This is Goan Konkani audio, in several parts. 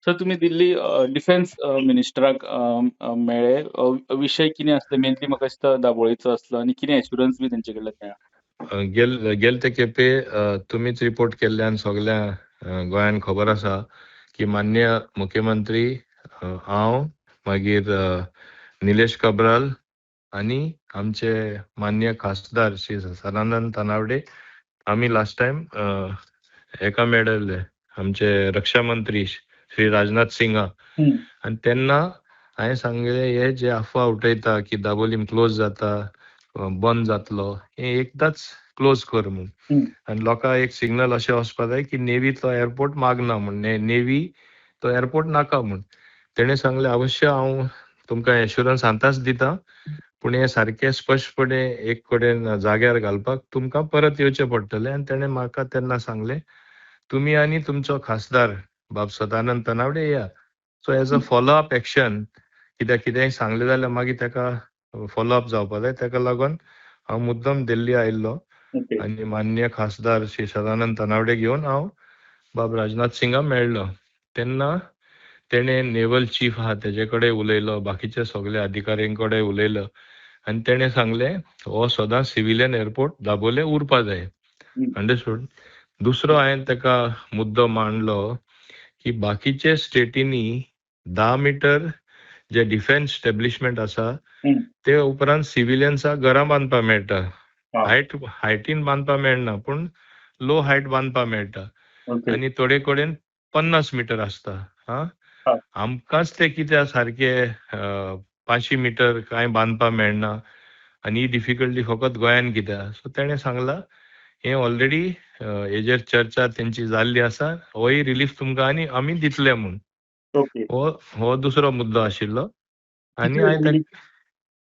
सर, तुमी दिल्ली डिफेन्स मिनिस्टराक मेळ्ळे. विशय कितें आसले मेनली? म्हाका दिसता दाबोळीचो आसलो आनी कितें एश्युरन्स बी तेंचे कडल्यान मेळ्ळा? गेल ते खेपे तुमीच रिपोर्ट केल्ल्यान सगल्या गोंयान खबर आसा की मान्य मुख्यमंत्री, हांव, मागीर निलेश काब्राल आनी आमचे मान्य खासदार श्री सदानंद तानावडे, आमी लास्ट टायम हेका मेळिल्ले, आमचे रक्षा मंत्री श्री राजनाथ सिंगा. आनी तेन्ना हांवें सांगलें, हे जे अफवा उठयता की दाबोलीम क्लोज जाता, बंद जातलो, हें एकदांच क्लोज कर म्हूण. आनी लोकांक एक सिग्नल अशें वचपा जाय की नेवी तो एअरपोर्ट मागना म्हूण, नेवी तो एअरपोर्ट नाका म्हूण. तेणें सांगलें, अवश्य हांव तुमकां एश्युरन्स आतांच दिता, पूण हें सारकें स्पश्टपणे एक कडेन जाग्यार घालपाक तुमकां परत येवचें पडटलें. आनी तेणें म्हाका तेन्ना सांगलें, तुमी आनी तुमचो खासदार बाब सदानंद तनावडे या. So as a follow up action, कित्याक कितेंय सांगलें जाल्यार मागीर ताका फॉलो अप जावपा जाय, ताका लागून हांव मुद्दम दिल्ली आयिल्लो आनी मान्य खासदार श्री सदानंद तनावडे घेवन हांव बाब राजनाथ सिंगा मेळ्ळो. तेन्ना तेणें नेवल चीफ आहा तेजे कडेन उलयलो, बाकीचे सगळे अधिकाऱ्यां कडेन उलयलो आनी तेणें सांगलें, हो सदांच सिविलियन एअरपोर्ट दाबोले उरपा जाय. अंडरस्टूड? दुसरो हांवें ताका मुद्दो मांडलो की बाकीचे स्टेटींनी 10 मिटर जे डिफेन्स स्टेब्लिशमेंट आसा, ते उपरांत सिविलियन्साक घरां बांदपाक मेळटा. हायट हायटीन बांदपाक मेळना, पूण लो हायट बांदपाक मेळटा. आनी थोडे कडेन 50 मिटर आसता. हा, आमकांच ते कित्याक सारके 500 मिटर कांय बांदपाक मेळना आनी ही डिफिकल्टी फकत गोंयान कित्याक? सो तेणें सांगलां, हें ऑलरेडी हेजेर चर्चा तेंची जाल्ली आसा, होय रिलीफ तुमकां आनी आमी दितले म्हूण. हो हो दुसरो मुद्दो आशिल्लो आनी हांवें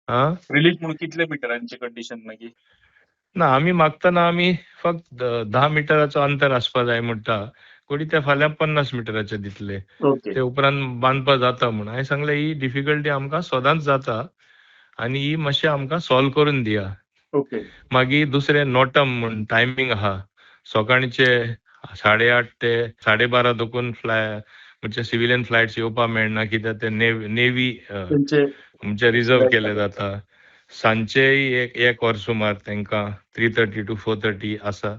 हा रिलीफ म्हणून कितले मिटरांची कंडिशन मागीर? ना, आमी मागतना आमी फक्त 10 मिटराचो अंतर आसपा जाय म्हणटा, कोणी ते फाल्यां 50 मिटराचे दितले. ते उपरांत बांदपा जाता म्हूण. हांवें सांगलें, ही डिफिकल्टी आमकां सदांच जाता आनी ही मातशें आमकां सॉल्व करून दिया. मागीर दुसरें नोटम म्हूण टायमींग आहा, सकाळचे 8:30 ते 12:30 दोकून फ्लाय, म्हणजे सिविलियन फ्लायट्स येवपाक मेळना, कित्याक ते नेवी म्हणजे रिजर्व केले जाता. सांजचेय एक एक वर सुमार तांकां 3:30 to 4:30 आसा.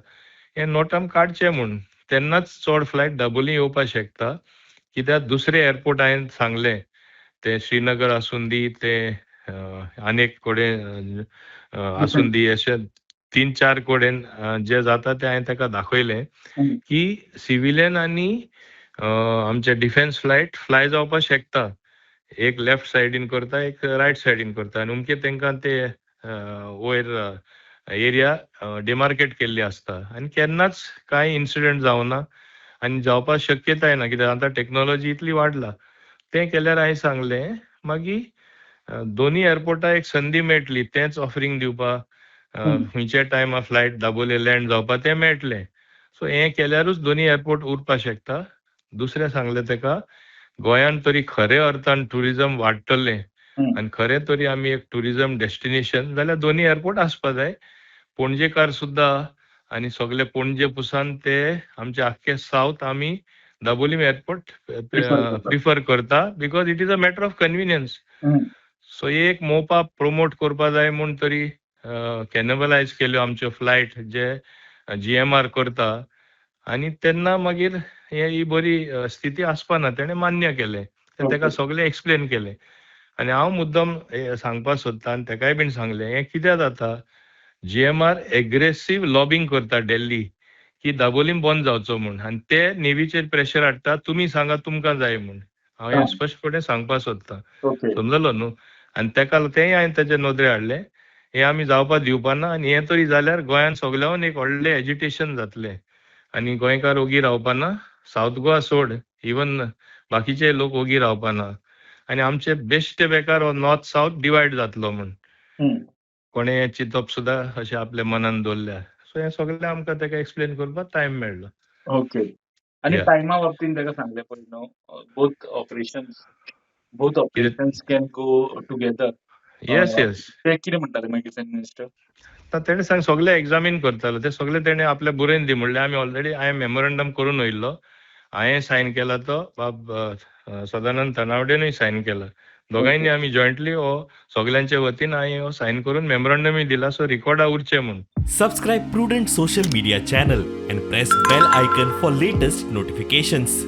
हे नोटम काडचे म्हूण, तेन्नाच चड फ्लायट दाबोली येवपाक शकता. कित्याक दुसरे एअरपोर्ट हांवें सांगलें, ते श्रीनगर आसूं दी, ते आनीक कडेन आसूं दी, अशे तीन चार कडेन जे जाता ते हांवें ताका दाखयलें की सिविलियन आनी आमचे डिफेन्स फ्लायट फ्लाय जावपाक शकता. एक लेफ्ट सायडीन करता, एक रायट सायडीन करता आनी अमके तांकां ते वयर एरिया डिमार्केट केल्ली आसता आनी केन्नाच कांय इन्सिडंट जावना आनी जावपाक शक्यताय ना, कित्याक आतां टॅक्नोलॉजी इतली वाडला. तें केल्यार, हांवें सांगलें, मागीर दोनी एअरपोर्टाक एक संदी मेळटली तेंच ऑफरींग दिवपाक, खंयच्या टायमार फ्लायट दाबोले लँड जावपाक तें मेळटलें. सो हें केल्यारूच दोनी एअरपोर्ट उरपाक शकता. दुसरें सांगलें ताका, गोंयान तरी खरे अर्थान ट्युरिजम वाडटलें आनी खरें तरी आमी एक ट्युरिजम डेस्टिनेशन जाल्यार दोनी एअरपोर्ट आसपा जाय. पणजेकार सुद्दां आनी सगले पणजे पुसान ते आमचे आख्खे सावथ आमी दाबोलीम एअरपोर्ट प्रिफर करता, because it is a matter of convenience. So एक मोपा प्रोमोट करपा जाय म्हूण तरी कॅनेबलायज केल्यो आमच्यो फ्लायट जे जीएमआर करता आनी तेन्ना मागीर हे ही बरी स्थिती आसपा ना. तेणें मान्य केलें. ताका सगळें एक्सप्लेन केलें आनी हांव मुद्दम सांगपाक सोदता आनी ताकाय बीन सांगलें, हें कित्याक जाता, जीएमआर एग्रेसीव लॉबींग करता दिल्ली की दाबोलीम बंद जावचो म्हूण आनी ते नेवीचेर प्रेशर हाडटा, तुमी सांगा तुमकां जाय म्हूण. हांव हें स्पश्टपणे सांगपाक सोदता. समजलो न्हू? आनी ताका तेंय हांवें ताजे नदरे हाडलें, हें आमी जावपाक दिवपा ना आनी हें तरी जाल्यार गोंयांत सगल्यान एक व्हडलें एजिटेशन जातलें आनी गोंयकार ओगी रावपा ना. सावथ गोवा सोड, इवन बाकीचे लोक ओगी रावपा ना आनी आमचे बेश्टे बेकार हो नॉर्थ सावथ डिवायड जातलो म्हूण कोणें चिंतप सुद्दां अशें आपल्या मनान दवरल्या. सो हें सगळें आमकां ताका एक्सप्लेन करपाक टायम मेळ्ळो. ओके, आनी टायमा बाबतीन ताका सांगलें पळय न्हू, both operations can go together. Yes. ते कितें म्हणटाले मागीर डिफेन्स मिनिस्टर? तेणें सांग, सगळें एग्जामीन करतालो ते सगळें तेणें आपल्या बरोवन दी म्हणलें. आमी ऑलरेडी हांवें मेमोरंडम करून वयल्लो. हांवें सायन केला तो बाब सदानंद तनावडेनूय सायन केला. दोगांयनी आमी जॉयंटली हो सगल्यांच्या वतीन हांवें हो सायन करून मेमोरंडमूय दिला, सो रिकॉर्डा उरचें म्हूण. Subscribe Prudent Social Media channel and press bell icon for latest notifications.